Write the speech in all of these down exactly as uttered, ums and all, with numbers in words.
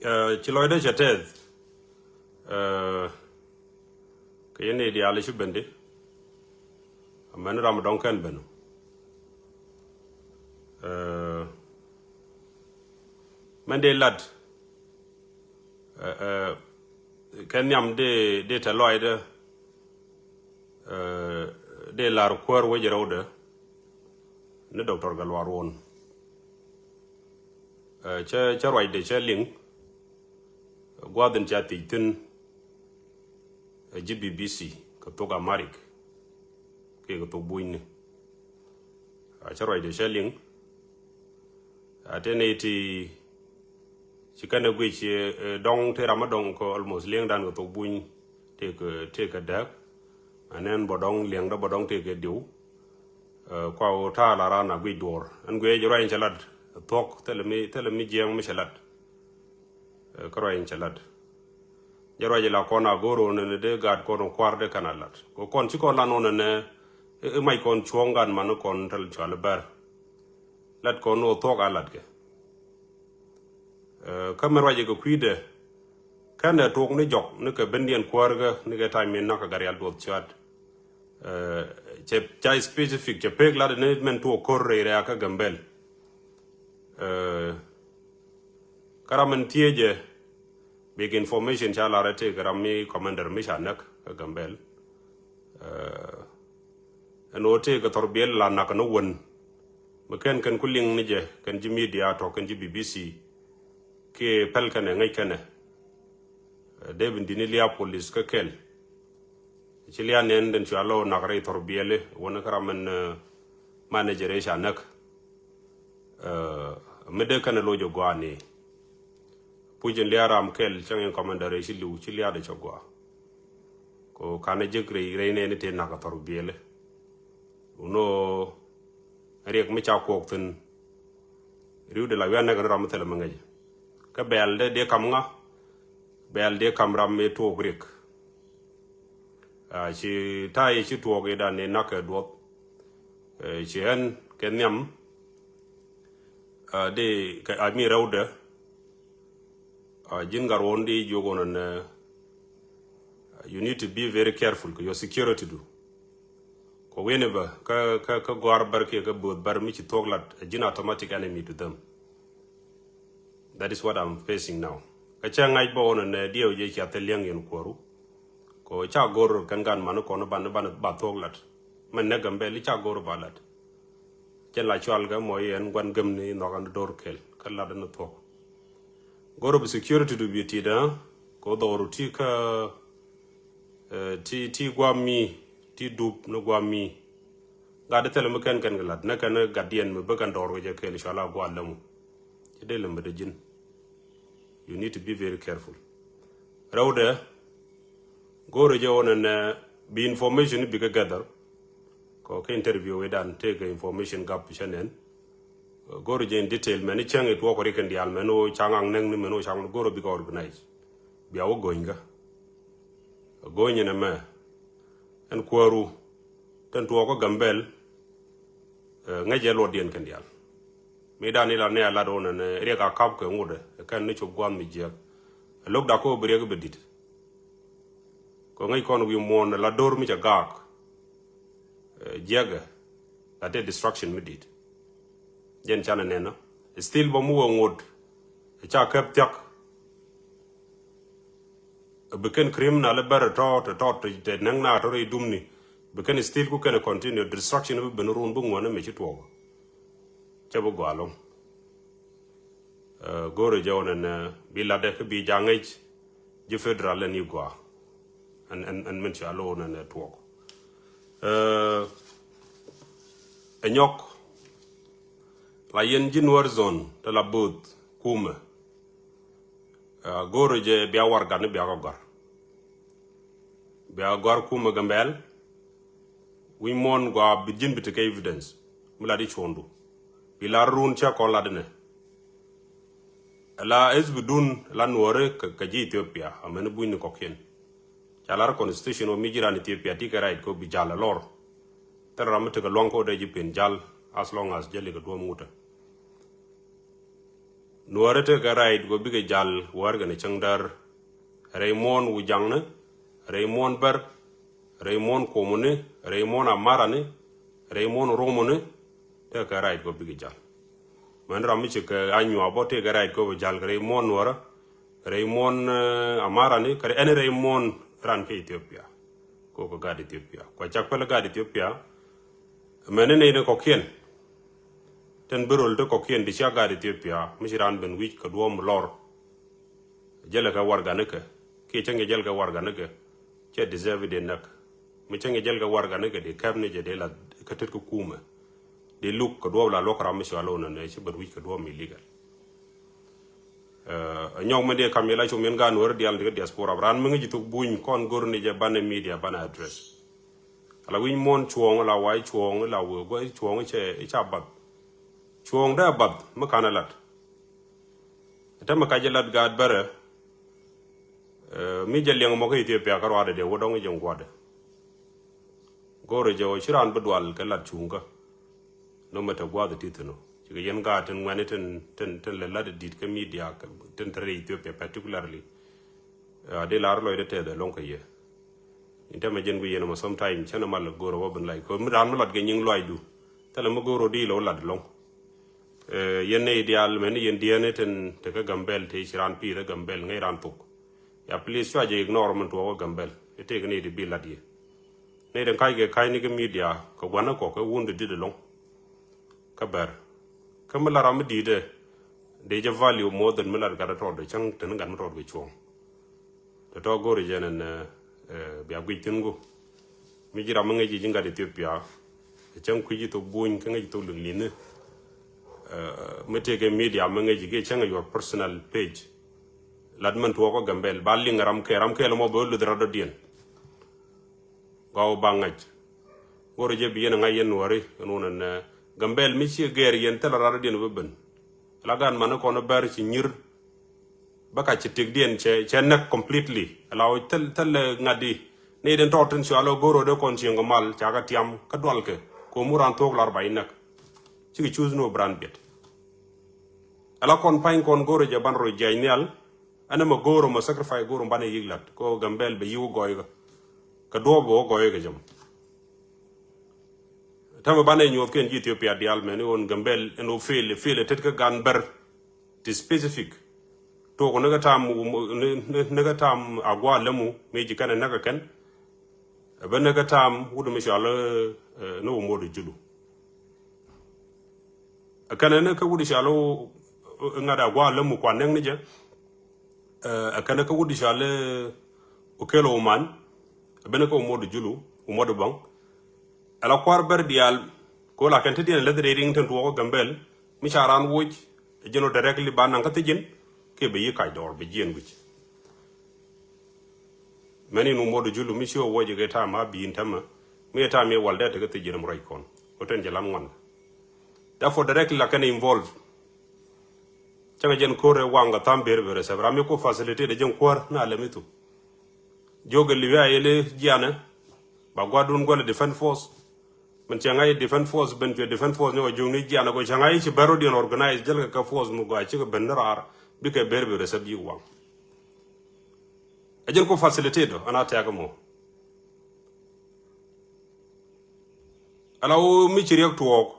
Ci lɔcdä cɛ tɛth kɛ yɛn i̱ diaal i̱ ci ben di. Amäni ram dɔ̱ŋ kɛn ben. Mɛn dee lat kɛ nhiam dee tɛ lɔcdä dee lar kuäär wec rɛwdɛ ni Doctor Gatluak Ruɔn. Cä ruacdɛ cä liŋ gua̱a̱th in ca thiec thi̱n ji̱ B B C kɛ thok Amharic kiɛ kɛ thok Bunyni. Cä ruacdɛ cä liŋ a te ney ti ci kɛn ɛ guic dɔŋ te ram a dɔŋ kɛ almost liŋdan kɛ thok Buny tëëkɛ dääk. Ɛn ɛn bɔ dɔŋ liɛŋdä bɔ dɔŋ tëëkɛ diw. Kua ɣöö ta̱a̱ la raan a guic duɔ̱ɔ̱r ɛn guic jɛ ruac in cɛ lat thuɔ̱k thilɛ mi jiɛɛŋ mi cɛ lat. Kä ruac in cɛ lat jɛ ruac in la kɔn a go̱o̱r ɣöö nɛnɛ dee gaat kɔn kua̱r dee kɛn a lat kɛ kɔn ci kɔn lan ɣöö nɛnɛ i̱ mac kɔn cuɔ̱ɔ̱ŋ gaat man kɔn täl cual bär. Lat kɔn ɣöö thuɔ̱k a lat kɛ. Kä mɛn ruac in kɛ kui̱dɛ kɛn ɛ tuɔk ni jɔk ni kɛ bendiɛn kuäärkä ni kɛ ta̱a̱ min nakä gat rial duɔth cuat. Cɛ ca specific cɛ pek lat ni mɛn tuɔk ko̱r rɛy rɛ̈ɛ̈kä Gambel. Kä ram min thiecɛ big information ca lar ɛ tëëkɛ ram mi commander mi ca näk kä Gambel. Ɛn ɣöö tëëkɛ thɔr biɛl la nak ni wän mi kɛn kɛn ku liŋ ni jɛ kɛn ji̱ media tɔ kɛn ji̱ B B C kiɛ pɛl kɛnɛ ŋäc kɛnɛ. Dee bi di̱t ni lia̱a̱ police kä kɛl ci lia̱a̱ nɛn den cua lɔ nak rɛy thɔr biɛli wän kä ram min manager ca näk. Mi dee kɛnɛ loc ɛ gɔaa ni puc in lia̱a̱ ram kɛl cäŋ in commander ci li̱w ci lia̱a̱ dee cɛ gɔaa. Ko kanɛ jek rɛy rɛy nɛn i̱ te nak ɛ thɔr biɛli. Wun ɣöö riɛk mi ca kuɔk thi̱n ri̱wdɛ la wi̱i̱ anɛk ni ram mi thilɛ mi ŋäcɛ. Kä bɛ̈ɛ̈l dee dee kam ŋa bɛ̈ɛ̈l dee kam ram mi tuɔɔk riɛk. Ci ta̱a̱ i̱ ci tuɔɔk i̱ dan i̱ nak kɛ duɔth. Ci ɣän kɛ nhiam dee kɛ ami rɛwdɛ. Ji̱n gat ruɔ̱n di jiök ɣän ɛn you need to be very careful kɛ your security du. Kɛ wi̱ni bä kä kä kä gɔ̱a̱r bär kiɛ kä bööth bär mi ci thuɔ̱k lat a ji̱n automatic enemy to them. That is what I'm facing now. Kä cä ŋa̱c bä ɣän ɛn diɛw jɛ cia thil liɛŋ yɛn kuɔru. Kɛ ca go̱r kɛn gan man kɔn ban ban ba thuɔ̱k lat. Mɛn nɛ Gambel i̱ ca go̱r ba lat. Cɛ la cual kɛ mɔ yɛn guan gäm ni nhɔk an do̱r kɛl kä lat ni thuɔ̱k. Go̱r bi security du bi ti dä kɛ dhɔru ti kä ti ti guam mi ti dup ni guam mi. Gat di thilɛ mi kɛn kɛn kɛ lat ni kɛn gat diɛn mi bä kɛn dɔr kɛ jɛ kɛl cual a gual lämu. Ci dee lämɛ dee ji̱n. You need to be very careful. Rɛwdɛ go̱o̱rɛ jɛ wä nɛnɛ bi information bi kɛ gather. Kɔ kɛ interview idan tëëkɛ information gap cɛ nɛn. Go̱o̱rɛ jɛ in detail mɛn i̱ cäŋ it wä kɔ ri kɛn diaal mɛn wä caŋ aŋ nɛŋ ni mɛn wä caŋ go̱o̱rɛ bi kɛ organize. Bia wä go̱ny kä go̱ny in ɛmɛ ɛn kuääru tɛn tuɔɔk kä Gambel. Ŋäc jɛ luɔtdiɛn kɛn diaal. Mi dan ila ni a lat wä nɛn riɛk a kap kɛ ŋut ɛ kɛn ni cop gua̱a̱th mi jiɛk. Ɛ lo̱k dak kä wä bi riɛk bi di̱t. Kɛ ŋäc kɔn wi̱i̱ muɔ̱ɔ̱n la do̱r mi cɛ gaak. Jiɛkɛ la te destruction mi di̱t. Jɛn canɛ nɛn ɔ still bä mi wä ŋot. Ca kɛp thiak. Bi kɛn criminal bɛr tɔt tɔt te näŋ na tɔt i dumni. Bi kɛn still ku kɛn continue destruction bi ben run bi ŋuɔn mi ci tuɔk. Cɛ bi gɔaa loŋ. Go̱o̱rɛ jɛ wä nɛn bi latdɛ kä bi jaŋ ŋäc ji̱ federal ɛn i̱ gɔaa. Ɛn ɛn ɛn min cia lo̱o̱ nɛn ɛ tuɔɔk. Ɛ nyɔk la yɛn ji̱ Nuer zone te la bo̱o̱th kumɛ. Go̱o̱rɛ jɛ bia warɛgani bia kɛ gɔ̱a̱r. Bia gɔ̱a̱r kumɛ Gambel. Wi̱c muɔ̱ɔ̱n gɔaa bi ji̱n bi tekɛ evidence mi lat i̱ cuɔ̱ɔ̱ŋdu. Bi lar run cä kɔn lat inɛ. Ala ithbidun la nuɔɔri kɛ ji̱ Ethiopia amäni bunyni kɔkiɛn. Ca lar constitution wä mi ji̱ ran Ethiopia ti kɛ right kɛ bi jal alɔr. Thil ram mi tekɛ luaŋ kɛ wä dee ji̱ pen jal as long as jäli kɛ duɔ̱ɔ̱m ŋutɛ. Nuɔrɛ tekɛ right kɔ bikɛ jal wäär kɛnɛ cäŋ däär. Rɛy muɔ̱ɔ̱n Wujaŋni, rɛy muɔ̱ɔ̱n Bär, rɛy muɔ̱ɔ̱n Komuni, rɛy muɔ̱ɔ̱n Amarani, rɛy muɔ̱ɔ̱n Romoni, tekɛ right kɔ bikɛ jal. Mɛn ram mi cikɛ anyuɔ̱ɔ̱ bä tekɛ right kɔ bi jal kɛ rɛy muɔ̱ɔ̱n Nuɔrɛ, rɛy muɔ̱ɔ̱n, eh, Amarani, kɛ ɛn rɛy muɔ̱ɔ̱n ran kä Ethiopia. Kɔ kɛ gaat Ethiopia. Kua cak päl gaat Ethiopia. Mɛn ni nɛy ni kɔkiɛn. Tin bi rol ti kɔkiɛn ti cia gaat Ethiopia mi ci raan ben wi̱c kɛ duɔ̱ɔ̱m lɔr. Jälɛ kɛ warɛganikɛ kiɛ cäŋ jɛ jäl kɛ warɛganikɛ. Cɛ deserve di näk. Mi cäŋ jɛ jäl kɛ warɛganikɛ di kɛp ni jɛ di la kä tet kä kumɛ. Di luk kɛ duɔ̱ɔ̱p la luɔk ram mi cua lo̱n nɛ ci ben wi̱c kɛ duɔ̱ɔ̱p mi legal. Ɛ nyɔk mi di kam yɛ la cum yɛn gaat Nuɔri diaal ti kä diaspora ran mi ŋäc ji̱ thok buny kɔn go̱r ni jɛ banɛ media banɛ address. Ala wi̱ny muɔ̱ɔ̱n cuɔ̱ɔ̱ŋ la wa̱i̱ cuɔ̱ɔ̱ŋ la wee gua̱c cuɔ̱ɔ̱ŋ cɛ ca bath. Cuɔ̱ɔ̱ŋ dee bath mi ka̱n a lat. Ɛ tämɛ ka jɛ lat gaat Bärɛ. Ɛ mi jɛ liɛŋ mɔ kä Ethiopia kä ruaadɛ dee wä dɔŋ jɛ ŋuɔ̱dɛ. Go̱o̱rɛ jɛ wä ci raan bi dual kɛ lat cuŋkä. No matter gua̱a̱th ti thi̱n ɔ cikɛ yɛn gaat tin ŋuɛni tin tin tin lɛ lat di̱t kä media tin te rɛy Ethiopia particularly. A di lar lɔcdɛ tɛth ɛlɔŋ kä yɛ. In tɛmɛ jɛn ku yɛn ɛmɔ sometime cɛn ɛmal go̱o̱rɛ wä bin lac kɛ mi raan mi lat kɛ nyiŋ lɔacdu. Thilɛ mi go̱o̱rɛ di lɛ wä lat ɛlɔŋ. Yɛn nɛy diaal mɛn yɛn diɛɛni tin te kä Gambɛl te ci raan pi̱i̱th ɛ Gambɛl ŋäc raan thok. Ya please cua jɛ ignore min tuɔɔk kä Gambɛl itek nɛy ti bi lat yɛ. Nɛy tin ka̱ckɛ ka̱cni kä media kɛ gua̱n ɛ kɔk ɛ wun ti dit ɛlɔŋ. Kä bɛr kä mi lat ram mi di̱i̱tɛ dee jɛ value more than mi lat gat ɛ tɔɔt dee cäŋ teni gat mi tɔɔt kɛ cuɔ̱ɔ̱ŋ. Tɛ tɔ̱ go̱ri jɛn ɛn bia guic thi̱n gu. Mi ji̱ ram mi ŋäc ji̱ ji̱ gat Ethiopia. Ɛ cäŋ kui̱ ji̱ thok buny kä ŋäc ji̱ thok lik li̱ni. Mi tëëkɛ media mi ŋäc ji̱ kiɛ cäŋ your personal page. Lat mɛn tuɔɔk kä Gambɛl ba liŋ ram kɛ ram kɛɛl mɔ bɛ luth rat dɔ̱diɛn. Gɔw ba ŋa̱c. Go̱ri jɛ bi yɛn ŋa̱c yɛn Nuɔri ɛn wun ɛn Gambɛl mi ciɛ gɛɛr yɛn thilɛ rat dɔ̱diɛn bɛ ben. La gan mani kɔn bɛr ci nyir. Bä ka ci tikdiɛn cɛ cɛ näk completely. Ala wä thil thil ŋa̱t di. Ni den tɔɔt tin cua lɔ go̱o̱r wä dee kɔn cieŋ kɛ mal ca kɛ tiam kä dual kɛ. Ko̱o̱m wä raan thuɔ̱k lar ba inäk. Cikɛ cuth ni wä bi raan biɛt. Ala kɔn pa̱ny kɔn go̱o̱r wä jɛ ban rɔ jiac nhial. Ɛn ɛmɛ go̱o̱r wä mɛ sacrifice go̱o̱r wä ban ɛ yik lat kɛ wä Gambɛl bɛ yik wä gɔɔy kɛ. Kɛ duɔɔp bɛ wä gɔɔy kɛ jɛ mɔ. Tämɛ banɛ nyuɔth kɛn ji̱ Ethiopia diaal mɛn i̱ ɣän Gambɛl ɛn ɣän fail fail ɛ tet kä gan bɛr ti specific. Tuɔk ni kä tam ni kä tam agua lämu mëë ji̱ kɛn ɛ näk ɛ kɛn. Ɛ bä ni kä tam wut mi cɔal ni wä muɔt ɛ julu. Ɛ kɛn ɛ ni kä wut cɔal ŋa̱t agua lämu kuan nɛŋ ni jɛ. Ɛ kɛn kä wut cɔal Okello Oman. Ɛ ben kä Omod Julu, Omod Bang. Ɛ la kuar bɛr diaal ko la kɛn te diɛn leth rɛy riŋ ten tuɔɔk Gambɛl. Mi ca raan woc ɛ jɛn ɔ directly ba naŋ kä thijin. Kɛ bɛ yi kac dɔɔr bɛ jiɛn wi̱c. Mɛn in Omod Julu mi ci ɔ woc kɛ tam a bi̱i̱n tämɛ. Mi ɛ tam yɛ wal dee te kä thijin ɛm ruac kɔn. Ko ten jɛ lan ŋuan. Therefore directly la kɛn involve. Cäŋ jɛn ko̱r ɛ waŋ kɛ tham ber ber ɛ sɛp ram mi ko facilitate ɛ jɛn kuäär na lɛ mi thu. Jiök ɛ liwi a yɛli jianɛ ba gua̱dun guäl ɛ defense force. Min cɛ ŋa̱c defense force ben cuɛ defense force ni wä jiök ni jianɛ kɔ cɛ ŋa̱c ci bɛr rɔ diɛn organize jɛl kɛ kɛ force mi gɔaa cikɛ ben ni raar bikɛ ber ber ɛ sɛp ji̱ waŋ. Ɛ jɛn ko facilitate ɔ ɛn a tɛk mɔ. Ala wä mi ci riɛk tuɔɔk.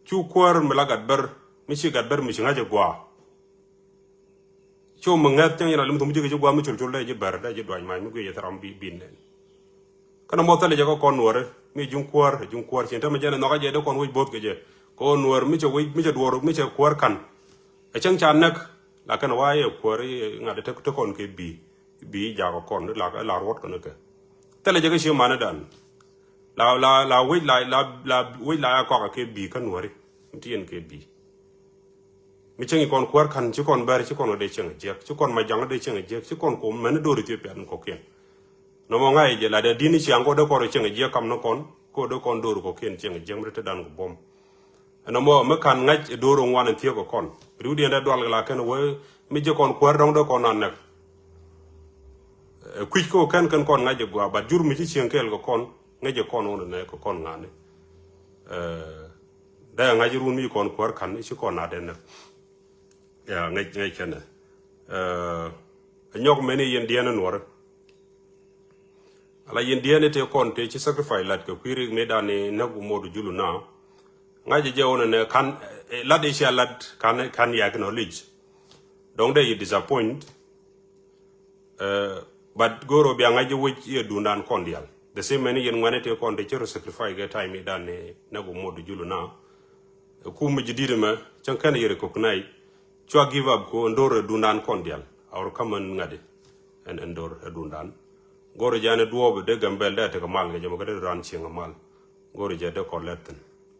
Cu kuäär mi la gat bär mi ci gat bär mi ci ŋa̱c ɛ gua̱a̱. Cu mi ŋäth cäŋ yɛn a lim thum ci kɛ ci gua̱a̱ mi col col dee ji̱ bär dee ji̱ duac mac mi guic yɛ thil ram bi bin nɛn. Kɛn mɔ thilɛ jɛ kä kɔn nuɔri mi ji̱ kuäär ji̱ kuäär cin tämɛ jɛn ɛ nhɔkä jɛ dee kɔn wec bo̱o̱th kɛ jɛ. Kɛ ɣöö nuɔr mi cɛ wec mi cɛ duɔr mi cɛ kuäär ka̱n. Ɛ cäŋ ca näk la kɛn wa yɛ kuäär ŋa̱t ɛ te kɔn kɛ bi bi jakä kɔn la ruɔt kɔn kɛ. Thilɛ jɛ kä ci mani dan. La la la wec la la la wec la ya kɔk kɛ bi kä nuɔri. Mi ti yɛn kɛ bi. Mi cieŋ kɔn kuäär ka̱n ci kɔn bɛr ci kɔn wä dee cieŋ jiɛk ci kɔn ma jaŋ wä dee cieŋ jiɛk ci kɔn kom mɛn do̱r Ethiopia ni kɔkiɛn. Nɔmɔ ŋa̱c jɛ la dee di̱n ci aŋ kɔ dee kɔn cieŋ jiɛk kam ni kɔn ko dee kɔn do̱r kɔkiɛn cieŋ jiɛk mi te dan kɔ buɔ̱m. Ɛn ɛmɔ mi ka̱n ŋa̱c ɛ do̱r ɛ ŋuan ɛn thiek kɛ kɔn. Riwdiɛn dee dual kɛ la kɛn wee mi ji̱ kɔn kuäär dɔ̱ŋ dee kɔn a nɛk. Ɛ kui̱c kɛ wä kɛn kɛn kɔn ŋa̱c ɛ gua̱a̱ bat jur mi ci cieŋ kɛɛl kɛ kɔn ŋäc ɛ kɔn wä nɛ kɛ kɔn ŋa̱ni. Dee ŋa̱c run mi ci kɔn kuäär ka̱n ci kɔn a dee nɛk. Ya, ŋäc, ŋäc kɛnɛ. Ɛ nyɔk mɛni yɛn diɛn nuɔri. Ala yɛn diɛn tëë kɔn tëë ci sacrifice lat kɛ kui̱ rik mëëdan ni näk wä mot julu na. Ŋa̱c jɛ jɛ wä nɛ kan, ɛ, lat i̱ cia lat kan, kan yak acknowledge. Dɔŋ dee yi disappoint. Ɛ, but go̱o̱r ɔ bia ŋa̱c jɛ wec i̱ ɛ duundan kɔn diaal. The same mɛni yɛn ŋuɛni tëë kɔn tëë ci rɔ sacrifice kɛ time i̱ dan ni näk wä mot julu na. Ɛ kum mi ji̱ di̱t mɛ cäŋ kɛn yɛ recognize. Cua give up ko ɛn do̱r ɛ duundan kɔn diaal. Our common ŋa̱di ɛn, ɛn do̱r ɛ duundan. Go̱o̱r jɛ ɛn ɛ duɔɔp ɛ dee Gambɛl dee ɛ tekɛ mal kɛ jɛ mɛ kä dee raan cieŋ ɛ mal. Go̱o̱r jɛ dee kɔn lɛt thi̱n.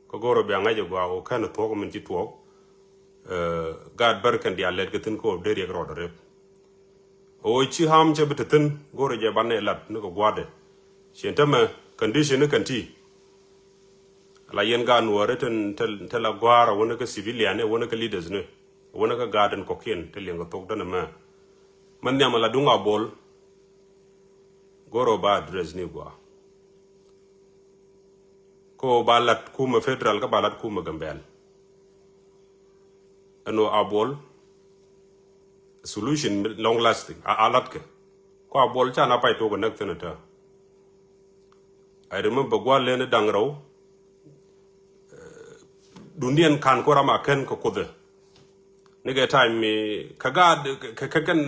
Kä go̱o̱r ɛ bia ŋa̱c ɛ gɔaa ɣöö kɛn ɛ thuɔ̱k min ci thuɔ̱k. Ɛ, gaat bär kɛn diaal lɛt kɛ thi̱n kä ɣöö dee riɛk rɔɔdɛ rep. Ɣöö ci ham cɛ bi te thi̱n go̱o̱rɛ jɛ banɛ lat ni kɛ gua̱a̱dɛ. Cien tämɛ condition ni kɛn ti. La yɛn gaat nuɔɔri tin te, te la gua̱a̱r a wä ni kä civilian ni, a wä ni kä leaders ni, a wä ni kä gaat in kɔ̱kiɛn te liɛŋ kɛ thok dänɛ mɛ. Mɛ nhiam a la duŋ a bol. Go̱o̱rɛ ba address ni gua̱a̱. Ko ba lat kumɛ federal kä ba lat kumɛ Gambɛl. Ɛn ɣöö a bol solution long lasting a, a lat kɛ. Ko a bol ca na pay tok ɛ näk thi̱n ɛ tää. I remember gua̱l len da̱ŋ rɛw. Dundiɛn ka̱n ko ram a kɛn kɛ kuothɛ. Ni kɛ time mi kɛ gaat kɛ, kɛ, kɛ, kɛn,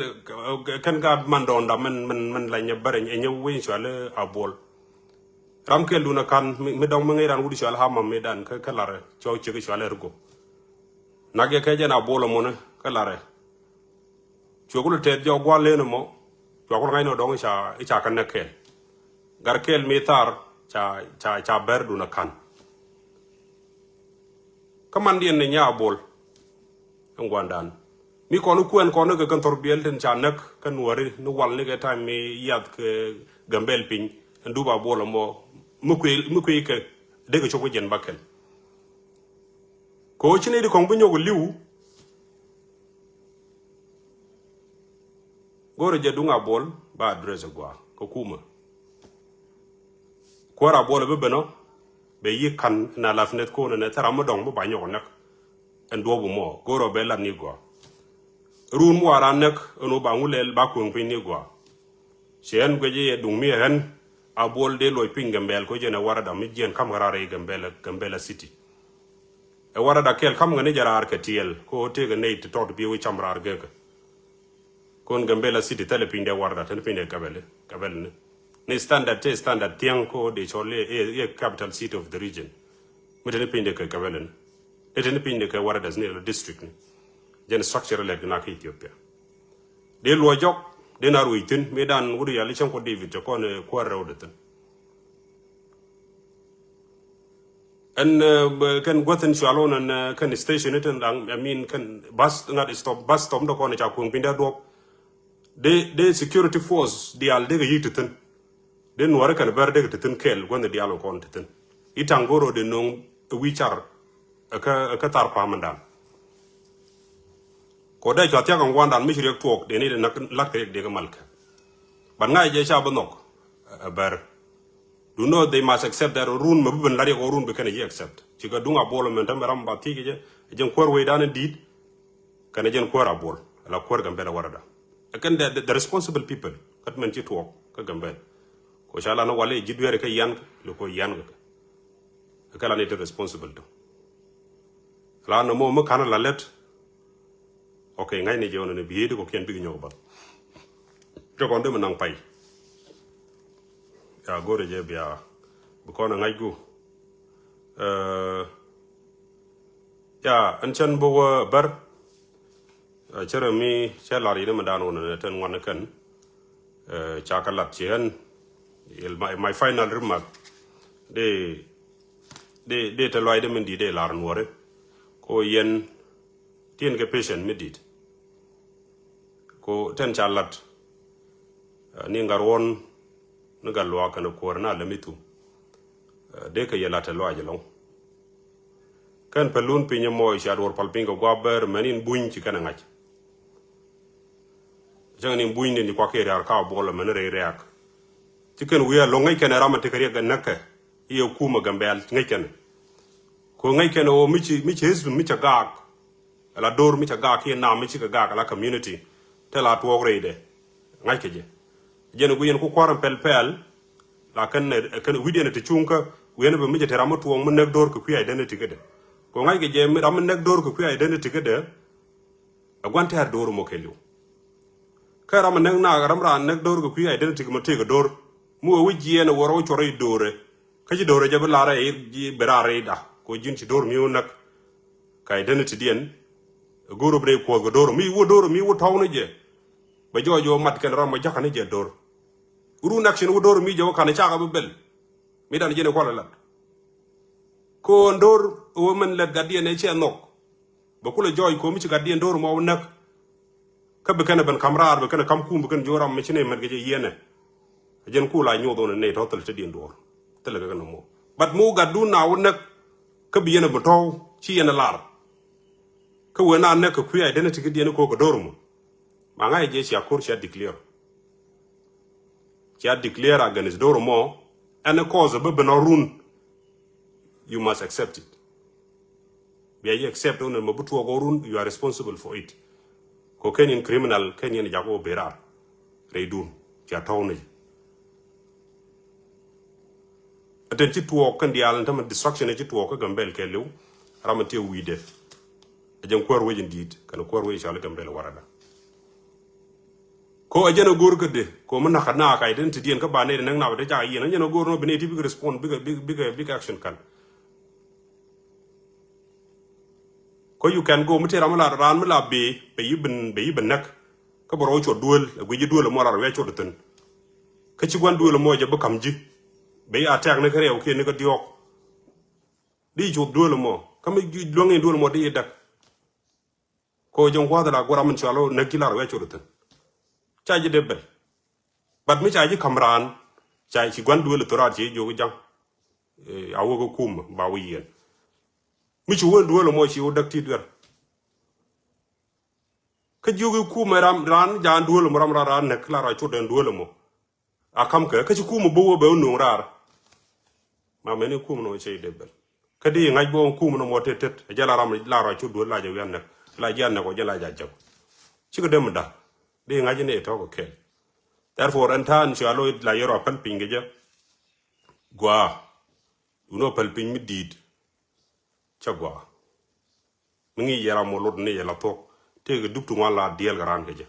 kɛ, kɛn gaat man dɔɔnda min, min, min la nyɛ bär ɛ nyɛ wi̱i̱ cuali a bol. Ram kɛl dun a ka̱n mi, mi dɔŋ mi ŋäc ran wut cuali hamam mi dan kä, kä larɛ cuɔ ciek cuali rgo. Nak yɛ kɛ jɛn a bol a mɔnɛ kä larɛ. Cuɛ kul tɛth jɔk gua̱l len mɔ. Cuɛ kul ŋa̱c nɔ dɔŋ ica, ica kä näk kɛl. Gar kɛl mi thar ca, ca, ca bɛr dun a ka̱n. Kä mandiɛn ni nya a bol. Ɛn gua̱ndan mi kɔn kuɛn kɔn kɛ kɛn thɔr biɛl tin ca näk kä nuɔri ni wal ni kɛ time mi yath kɛ Gambɛl piny. Ɛn dup a bol mɔ mi kui̱, mi kui̱ kɛ dee kɛ cop kɛ jɛn bakɛl. Kɛ ɣöö ci ni di kɔŋ bi nyɔk li̱w. Go̱o̱rɛ jɛ duŋ a bol ba address gua̱a̱ kä kumä. Kuäär a bol bi ben ɔ bɛ yi ka̱n na lafneth ko̱n ɛn ɛ thɛr a mi dɔŋ mi ba nyɔk näk. Ɛn duɔ̱p mɔ go̱o̱rɛ bɛ lat ni gua̱a̱. Run mi wa ran näk ɛn ɣöö ba ŋu lɛl ba kueŋ piny ni gua̱a̱. Cɛ ɛn guɛc i̱ ɛ duŋ mi ɛ ɣän a bol dee luɔc piny Gambɛl ko jɛn ɛ warada mi jiɛn ka̱m kɛ raar i̱ Gambɛl, Gambɛl a city. Ɛ warada kɛl ka̱m kɛ ni jɛ raar kɛ tiɛɛl ko tëëkɛ nɛy ti tɔt bi wi̱i̱ cam raar gekä. Kon Gambɛl a city thilɛ piny dee warada teni piny dee Gambɛl, Gambɛl ni. Ni standard te standard thiäŋ ko dee cɔl i̱, i̱, i̱ capital city of the region. Mi teni piny dee kɛ Gambɛl ni. Ni teni piny dee kɛ warada ni la district ni. Jɛn structure lɛt kɛ na kä Ethiopia. Dee luɔ jɔk, dee na ruec thi̱n, mi dan wut yali cäŋ kɔ David cɛ kɔn, eh, kuäär rɛw de thi̱n. Ɛn, eh, bɛ, kɛn guäth in cual wun ɛn, eh, kɛn station itin daŋ, I mean, kɛn bus, ŋa̱t stop, bus stop dɔ kɔn ca kueŋ piny dee duɔp. Dee, dee security force diaal dee kɛ yi̱k ti thi̱n. Dee nuɔri kɛn bɛr dee kɛ ti thi̱n kɛɛl guäth in diaal kɔn ti thi̱n. I̱ taŋ go̱r ɔ dee no̱o̱ŋ ɛ wi̱i̱ car, ɛ kä, ɛ kä thar pa̱a̱m in daŋ. Kɔ dee cua thiak in gua̱ndan mi ci riɛk tuɔɔk dee ni dee nak lat kɛ riɛk dee kɛ mal kɛ. But ŋa̱c jɛ ca bi nhɔk, ɛ, ɛ bɛr. Do not, they must accept that run mɛ bi ben lat yɛ kɔ run bi kɛn a yi accept. Ci kɛ duŋ a bol mɛn tɛ mɛ ram ba thiec kɛ jɛ, jɛn kuäär wecdan in di̱i̱t, kɛn a jɛn kuäär a bol, la kuäär Gambɛl a warada. Ɛ kɛn the, the, the responsible people, kat mɛn ci tuɔɔk kä Gambɛl. Kɔ ca lan wal i̱ ji̱ dueeri kä yian kɛ, li kɔ yian kɛ. Ɛ kɛ lan i̱ ti responsible to. Lan mɔ mi ka̱n a la lɛt, Ok, ŋa̱cni jɛ ɣän ni bi yet kɔ kiɛn bik nyɔk bath. Cɛ kɔn dee mi naŋ pay. Ya go̱rɛ jɛ bia bi kɔn a ŋa̱c gu. Eh, ya ɛn cɛn bi wä bär. Eh, cɛ rɛ mi cɛ lar yini mi dan wä ni tɛn ŋuan kɛn. Eh, ca kɛ lat ci ɛn. Il my, my final remark. Dee, dee, dee te luay dee min di dee lar nuɔri. Ko yɛn Tin kɛ patient mi di̱t. Ko tɛn ca lat, eh, ni ŋa̱r ɣɔn ni gat luaak kɛn kuäär na lɛ mi thum. Eh, dee kɛ yɛ lat ɛ luaac ɛlɔ̱ŋ. Kɛn pɛlun piny ɛmɔ ca duɔr pal piny kɛ gua̱a̱p bɛɛr mɛn in buny ci kɛn ɛ ŋa̱c. Cäŋ ni buny ni ni kuak kɛ riaar ka buɔl ɛmɛn rɛy rɛ̈ɛ̈k. Ci kɛn wi̱i̱ ɛlɔ̱ŋ ŋäc kɛn ɛ ram ɛ tekɛ riɛk ɛ näk kɛ i̱ ɛ kumɛ Gambɛl ŋäc kɛn. Ko ŋäc kɛn ɛ ɣöö mi ci, mi ci hizb mi cɛ gaak. Ala do̱r mi ca gak kiɛ nam mi cikɛ gak ala community. Te la tuɔɔk rɛydɛ. Ŋa̱ckɛ jɛ. Jɛn ɛ guic yɛn ku kua̱r ɛn pɛl pɛl. La kɛn ɛ, kɛn wi̱diɛn ɛ ti cuŋ kä wi̱i̱n ɛ bɛ mi jɛ te ram mi tuɔɔk mi näk do̱r kɛ kui̱ identity kädɛ. Kɛ ŋa̱ckɛ jɛ mi ram mi näk do̱r kɛ kui̱ identity kädɛ. Ɛ gua̱n tɛ̈r do̱r mɔ kɛ li̱w. Kä ram mi näk naak ram raan näk do̱r kɛ kui̱ identity kɛ mɔ tëëk ɛ do̱r. Mi wee wi̱c jiɛɛn ɛ wä rɔ wä cuɔr rɛy do̱rɛ. Kä ci do̱rɛ jɛ bi lar rɛy ji̱ bi raar rɛy da kɛ ji̱n ci do̱r mi wä näk. Kɛ identity diɛn. Ɛ go̱r ɔ bi rɛy kuɔth kɛ do̱r mi wä do̱r mi wä tɔw ni jɛ. Bɛ jɔɔc wä mat kɛn ram mɔ jakä ni jɛ do̱r. Run action wä do̱r mi jɛ wä kan cakɛ bi bɛl. Mi dan jɛn ɛ kual ɛ lat. Ko̱o̱n do̱r wä mɛn lɛt gat diɛn ɛ cɛ nhɔk. Bɛ kulɛ jɔɔc ko̱o̱m ci gat diɛn do̱r mɔ wä näk. Kä bi kɛn ɛ ben kam raar bi kɛn ɛ kam kum bi kɛn jo̱o̱ ram mi ci nɛ mɛt kɛ jɛ yiɛnɛ. Ɛ jɛn ku la nyuɔth wä nɛ nɛ tɔ̱ thil te diɛn duɔ̱ɔ̱r. Thilɛ kɛ kɛn ɛ mɔ. But mi wä gat dun na wä näk. Kä bi yɛn ɛ bi tɔ̱w ci yɛn ɛ lar. Kä wee na näk kɛ kui̱ identity kä diɛn ko̱o̱k kɛ do̱r mɔ. Ma ŋa̱c jɛ cia ko̱r cia declare. Cia declare against do̱r mɔ. Ɛn cause bä ben ɔ run. You must accept it. Bia yi accept on mɛ bi tuɔɔk ɔ run, you are responsible for it. Kɔ kɛn in criminal kɛn in jak wä berar. Rɛy dun cia tɔw ni. Ɛtɛn ci tuɔɔk kɛn diaal in tämɛ destruction ci tuɔɔk kä Gambel kɛ liw. Ram in tiɛ wi̱i̱dɛ. Ɛ jɛn kuäär wec in di̱i̱t kɛn kuäär wec cɔal i̱ Gambel warada. Ko ɛ jɛn ɛ go̱o̱r kädɛ ko mi nakä nakä identity diɛn kä ba nɛy di näk nap ɛ te cak yiɛn ɛ jɛn ɛ go̱o̱r nɔ bi nɛy ti bikɛ respond bikɛ bikɛ bikɛ action kan. Ko you can go mi te ram mi la raan mi la bee bɛ yi bin bɛ yi bin näk. Kä bɛ rɔ wä cuɔt duel ɛ guic ji̱ duel ɛ mɔ lar wi̱i̱ a cuɔt ɛ thi̱n. Kä ci gua̱n duel ɛ mɔ jɛ bi ka̱m ji̱ bɛ yi attack ni kä rɛw kiɛ ni kä diɔ̱ɔ̱k. Di cuɔth duel ɛ mɔ kä mi luäŋ in duel ɛ mɔ di yi däk. Ko jɛ ŋua̱th la guɔ ram in cual wä näk ji̱ lar wi̱i̱ a cuɔt ɛ thi̱n. Ca ji̱ dee bɛl. But mi ca ji̱ ka̱m raan ca ci gua̱n duel ɛ thor raar ci jiök ja̱ŋ. A wä kä kum ba wä yiɛn. Mi ci wä duel ɛ mɔ ci wä däk ti duer. Kä jiök i̱ kumɛ ram raan jaan duel mɔ ram raan raan näk la rɔ cut den duel mɔ. A kam kɛ kä ci kumɛ bä wä bɛ wä nuŋ raar. Ma mɛni kumɛ nɔ cɛ i̱ dee bɛl kä di ŋa̱c bä wä kumɛ nɔ mɔ tet tet a jɛ la ram la rɔ cut duel la jɛ wian näk la jian näk wä jɛ la jɛ a jɛk. Cikɛ dem da di ŋa̱c ni tɔk kɛl. Therefore ɛn ta̱a̱n ci a lo̱c la yɛ rɔ päl piny kɛ jɛ. Gua̱a̱ wun wä päl piny mi di̱i̱t. Cä gua̱a̱ mi ŋi̱i̱c yɛ ram mɔ lot ni yɛ la thuɔ̱k. Tëëkɛ dup ti ŋuan la diɛɛl kɛ raan kɛ jɛ.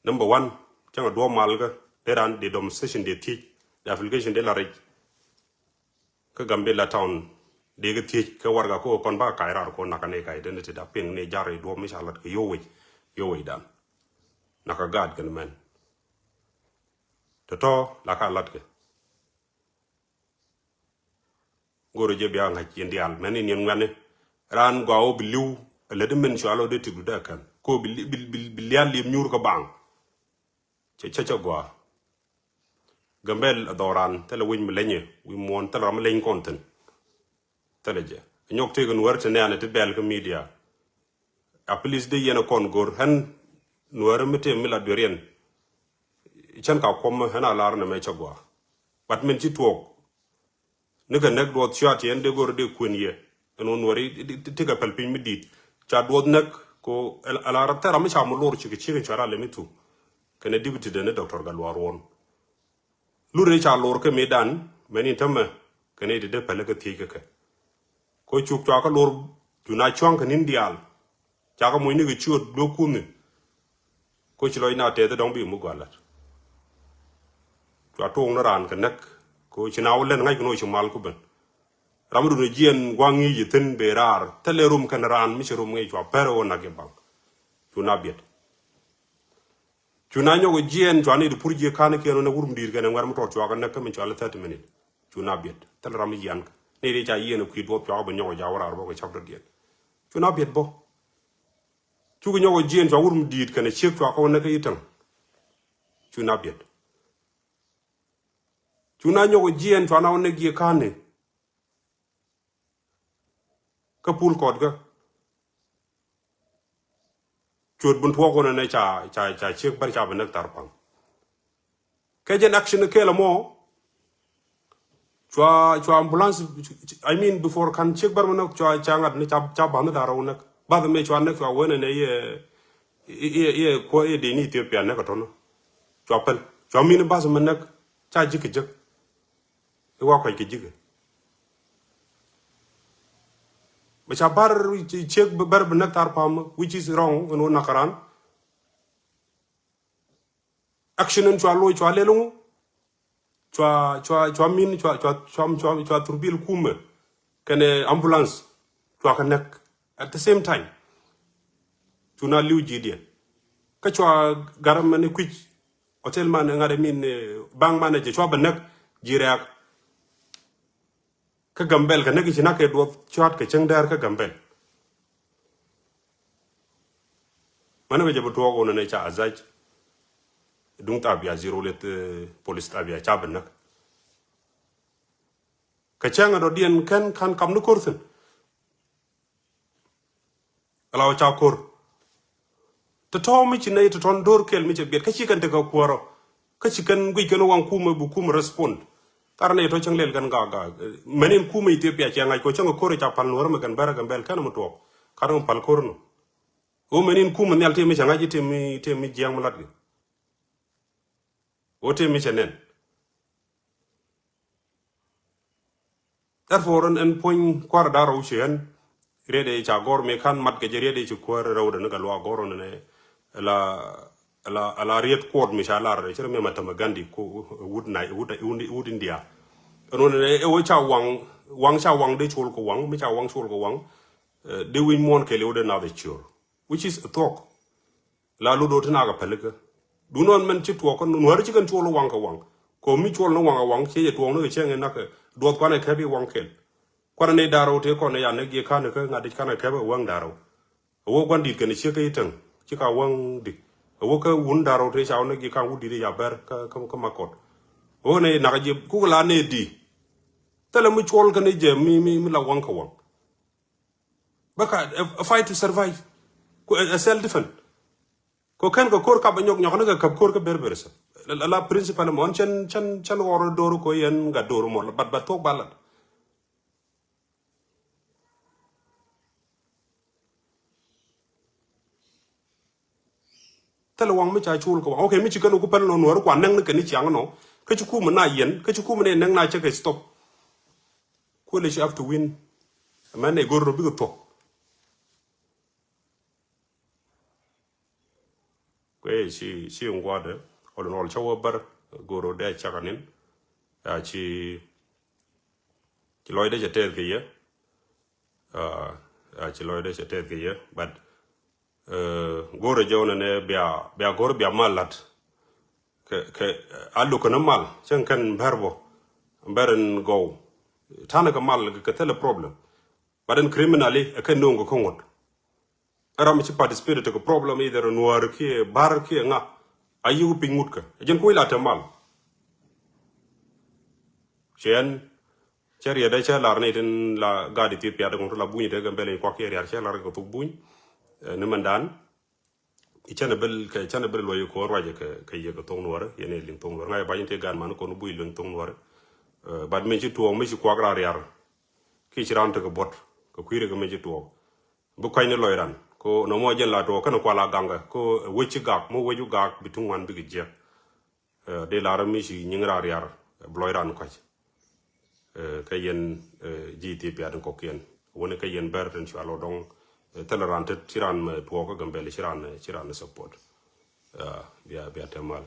Number one cäŋɛ duɔ̱ɔ̱p mal kä dee raan dee demonstration dee thiec dee application dee la rɛc. Kä Gambela town dee kɛ thiec kɛ warɛga kä kɔn ba ka̱a̱c raar kɔn nakä ni ka̱a̱c dee ni ti da piŋ ni jar i̱ duɔ̱ɔ̱p mi ca lat kɛ yio̱w wec yio̱w wec dan. Nakä gaat kɛn mɛn tɔ̱tɔ̱ la ka lat kɛ. Go̱o̱rä jɛ bia ŋa̱c yɛn diaal mɛn in yɛn ŋuɛ̈ni. Raan gɔaa wä bi li̱w a lät min cua lɔ dee tik du dee kɛn ko bi lial liep nyuur kä baaŋ. Cɛ cɛ cɛ gɔaa. Gambel a dhɔran thilɛ wi̱c mi lenyɛ wi̱c muɔ̱ɔ̱n thilɛ ram mi leny kɔn thi̱n. Thilɛ jɛ a nyɔk tëëk in wär ti nɛɛn ti bɛl kä media. A police dee yɛn a kɔn go̱r ɣän nuäärä mi tëë mi la dueriɛn. Cän ka kuɔm ɣän a lar nɛ mɛ cä gɔaa. But min ci tuɔɔk nikɛ näk duɔth cua ti ɣän dee go̱r dee kuën yɛ. Ɛn wä nuäärä ti kɛ päl piny mi di̱i̱t ca duɔth näk ko a lar thɛra mi ca mi lor cikɛ ciek in cua ra lɛ mi thuk. Kɛnɛ deputy deni doctor Gatluak Ruɔn. Lurɛ ca lor kä mëëdan mɛn in tämɛ kɛnɛ ti dee päl kä thiec kä kɛ. Ko cuk cua kä lor cuna cua̱ŋ kä ni̱n diaal. Ca kä mucni kɛ ciöt luek kunh ni. Ko ci lɔc na tɛth dɔ̱ŋ bi mi gua̱l lat. Cua toŋ ni raan kɛ näk ko ci na wä lɛn ŋa̱c kɛ ni wä ci mal ku ben. Ram dun jiɛn gua̱ŋ ŋi̱i̱c ithin ben raar thilɛ rom kɛn raan mi ci rom ŋi̱i̱c cua pɛr wä nak ibaŋ. Cuna biɛt. Cuna nyɔk jiɛn cua ni di pur jiɛ kan kiɛn wä ni wur mi di̱i̱t kɛn ŋuɛr mi tɔt cua kɛ näk kä mi cua lɛ thirty minute. Cuna biɛt thilɛ ram mi yian kä ni ri ca yiɛn kui̱ duɔth cua kɛ bä nyɔk ja wä raar bä kɛ cap dɔ̱diɛn. Cuna biɛt bä. Cukɛ nyɔk jiɛn cua wur mi di̱i̱t kɛn ciek cua kɛ wä näk kä itäŋ. Cuna biɛt. Cuna nyɔk jiɛn cua na wä näk jiɛ kan ni. Kä pul kɔt kä. Cuot bin tuɔɔk wä nɛ ca ca ca ciek bär ca bi näk thar paŋ. Kɛ jɛn action kɛɛl ɛmɔ. Cua cua ambulance, I mean before kan ciek bär mi näk cua ca ŋa̱t ni ca ca ba̱n ni da̱r wä näk. Bath mëë cua näk cua wen ɛn ɛ iɛ iɛ iɛ kuɔ iɛ dee ni Ethiopia näk ɛ tɔnɔ. Cua päl cua min bath mɛ näk ca ji̱ kɛ jek. Iwa kuac kɛ ji̱ kɛ mɛ ca bar ciek bär bi näk thar pam, which is wrong ɛn wä nakaran. Action in cua loc cua lel ŋu. Cua cua cua min cua cua cua cua cua thurbil kumɛ kɛnɛ ambulance cua kɛ näk at the same time. Cu na liw ji̱ diɛn kä cua garɛ mɛn kui̱c hotel man ŋa̱t min bank manager cua bɛ näk ji̱ rɛɛk. Kä Gambel kɛ näk i̱ ci nak kɛ duɔth cuat kɛ cäŋ dɛɛr kä Gambel. Mani bɛ jɛ bi tuɔɔk wun ni ca azac. Duŋ thabia zero lith police thabia ca bi näk. Kɛ cäŋ a dɔ̱diɛn kɛn kan kam ni kor thin. Ala wä ca kor. Tɔ̱tɔ̱ mi ci nɛy tɔ̱tɔ̱n do̱r kɛl mi cɛ biɛt kä ci kɛn tekɛ kuäärä. Kä ci kɛn guic kɛn waŋ kumɛ bi kumɛ respond. Thar nɛy tɔ̱ cäŋ lɛl kɛn gak gak. Mɛn in kumɛ Ethiopia cɛ ŋa̱c kɔ cäŋ kor ca pal nuɔ̱r mɛ kɛn bɛrɛ kɛn bɛl kɛn mɛ tuɔɔk. Kat mɛ pal kor nɔ. Ɣöö mɛn in kumɛ nhial tëë mi cɛ ŋa̱c i̱ tëë mi tëë mi jiɛŋ mi lat kɛ. Ɣöö tëë mi cɛ nɛn. Therefore ɛn ɛn puɔ̱ny kua̱r da̱r rɛw ci ɣän riɛt ëë ca gɔr mi kan mat kɛ jɛ riɛt ëë ci kuäär rɛw dɛn kɛ luaak gɔr ɣän ɛn la la la riɛt kuɔt mi ca lar cɛ rɛ mi ma tämɛ Gandhi ku wut na wut wut India. Ɛn ɣän ɛn ɛ wä ca waŋ waŋ ca waŋ dee col kɛ waŋ mi ca waŋ col kɛ waŋ. Dee wi̱ny muɔ̱ɔ̱n kɛɛliw dee nath ɛ ciöör. Which is a thuɔ̱k. La lut do̱r ti nak a pälikä. Duundɔn mɛn ci tuɔɔk kä nuäri ci kɛn cuɔl waŋ kɛ waŋ. Kɔ mi cuɔl ni waŋ a waŋ ciec a tuɔɔk ni kɛ cieŋ in nak duɔth kuan a kɛp i waŋ kɛl. Kuan a ni da̱r rɛw tëë kɔn ni ya näk ji̱ ka̱n kä ŋa̱t i̱ ka̱n a kɛp a waŋ da̱r rɛw. A wä gua̱n di̱t kɛn ciek kä i̱ täŋ ci ka waŋ di̱t. A wä kä wun da̱r rɛw tëë ca wä näk ji̱ ka̱n wut di̱t i̱ ya bɛr kä kä kä makɔt. A wä ni nak ji̱ kuk la ni di. Thilɛ mi cuɔl kɛn i̱ jɛ mi mi mi la waŋ kɛ waŋ. Bä ka a, a fight to survive. Ku a, a self defense. Ko kɛn kɛ kor kap a nyɔk nyɔk ni kɛ kap kor kä ber ber sɛ. La, la, la principal mɔn cɛn cɛn cɛn ɣɔr dor ko yɛn ga dor mɔ bat bat thok balat. Thilɛ waŋ mi ca cul kɛ waŋ. Okay, mi ci kɛn ku pɛl nɔ nuɔr kua nɛŋ ni kɛn ni ciaŋ nɔ. Kä ci kumɛ na yɛn, kä ci kumɛ ni nɛŋ na cɛ kɛ stop. Kuël ci have to win. Mɛn ni go̱r rɔ bikɛ thuɔk. Kuɛ ci ci ŋuɔdɛ ɔl nɔl cä wä bär go̱r rɔ dee cak anin. Ya ci ci lɔcdɛ cɛ tɛth kɛ yɛ. Ya ci lɔcdɛ cɛ tɛth kɛ yɛ but go̱r rɔ jɛ wä nɛ bia bia go̱r bia mal lat. Kɛ kɛ a luk kɛn mal cɛn kɛn bär bɔ bär in gɔw. Tanɛ kɛ mal kɛ thilɛ problem. But in criminally ɛ kɛ no̱o̱ŋ kɛ kä ŋuɔ̱t. Ram ci participate tekɛ problem either nuäär kiɛ bär kiɛ ŋa. A yiku piny ŋut kä a jin kui̱ la te mal. Cɛ ɛn cɛ riɛt dee cɛ lar ni tin la gaat Ethiopia de ŋutu la buny te Gambel in kuak kiɛ riar cɛ lar kɛ thuk buny. Ni mɛn dan. Cɛn a bel kɛ cɛn a bel luɔy kɔn ruacɛ kɛ kɛ yɛ kɛ thok nuɔrɛ yɛn ɛ liŋ thok nuɔrɛ ŋa̱c a bac in te gaat man kɔn buny liŋ thok nuɔrɛ. But mi ci tuɔɔk mi ci kuak ra riar. Kiɛ ci ran tekɛ buɔt kɛ kui̱ rɛ kɛ mi ci tuɔɔk. Bi kuany ni lɔc ran ko nɔmɔ jɛn la tuɔɔk kɛn kual a gaŋkɛ ko wec ci gak mɔ wec u gak bi ti ŋuan bikɛ jiɛk. Dee lar mi ci nyiŋ ran riar bi lɔc ran kuac. Kä yɛn ji̱ Ethiopia tin kɔkiɛn wuni kä yɛn bɛr tin cua lɔ dɔŋ. Thilɛ ran tet ci ran mɛ tuɔɔk kä Gambel ci ran ci ran support. Bia bia te mal.